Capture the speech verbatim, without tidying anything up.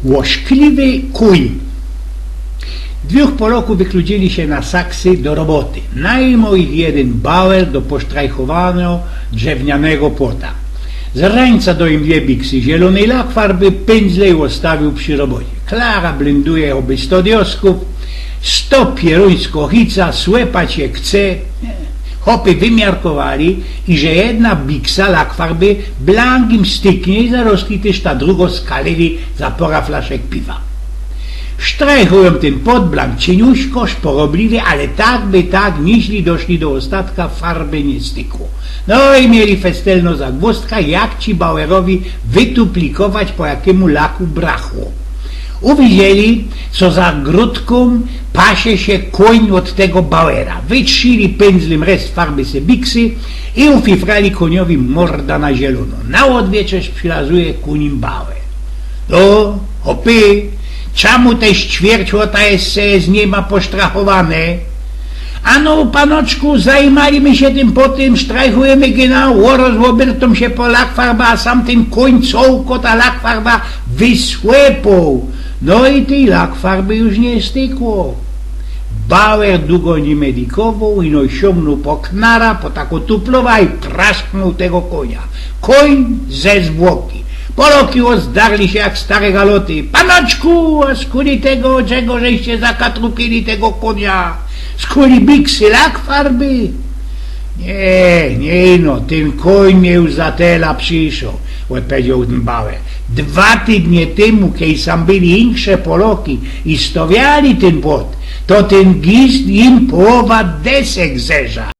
Łoszkliwy kōń. Dwōch Polŏkōw wykludzili sie na Saksy do roboty. Nojmōł ich jedyn bauer do posztrajchowaniŏ drzewnianego płota. Z rynka dŏł im dwie biksy zielōnyj lakfarby, pyndzle ôstawiōł przi robocie. Klara blynduje ôby sto dioskōw, sto pierōńsko hica, słepać sie chce. Chopy wymiarkowali, iże jedna biksa lakfarby blank im styknie i zarŏzki tyż ta drugŏ skaleje za pŏra flaszek piwa. Sztrajchujōm tyn płot blank ciynōwsko, szporobliwie, ale tak by tak, niźli doszli do ôstatka, farby niy stykło. No i mieli festelnŏ zagwōzdka, jak ci bauerowi wytuplikować, po jakymu laku brachło. Uwidzieli, co za grōdkōm pasie sie kōń ôd tego bauera. Wytrzili pyndzlym reszt farby ze biksy i ufifrali kōniowi morda na zielōno. Na ôdwieczerz przilazuje ku nim bauer. No, chopy, czamu te ćwierć łota jeszcze je z niyma posztrachowane? Ano, panoczku, zajmali my sie tym potym, sztrajchujymy genau, ôroz ôbyrtōm sie po lakfarba, a sam tyn kōń cołkŏ ta lakfarba wysłepŏł. No i tyj lakfarby już niy stykło. Bauer dugo niy medikowoł, ino siōngnōł po knara, po tako tuplowã i prasknōł tego kōnia. Kōń ze zwłoki. Polŏki ôzdarli sie jak stare galoty. Panoczku, a skuli tego, czego żeście zakatrupieli tego kōnia? Skuli biksy lakfarby? Niy, niy ino, tyn kōń mie już za tela prziszoł, ôdpowiedzioł tyn bauer. Dwa tydnie tymu, kej sam byli insze Polŏki i stŏwiali tyn płot, to tyn gist im połowa desek zeżarł.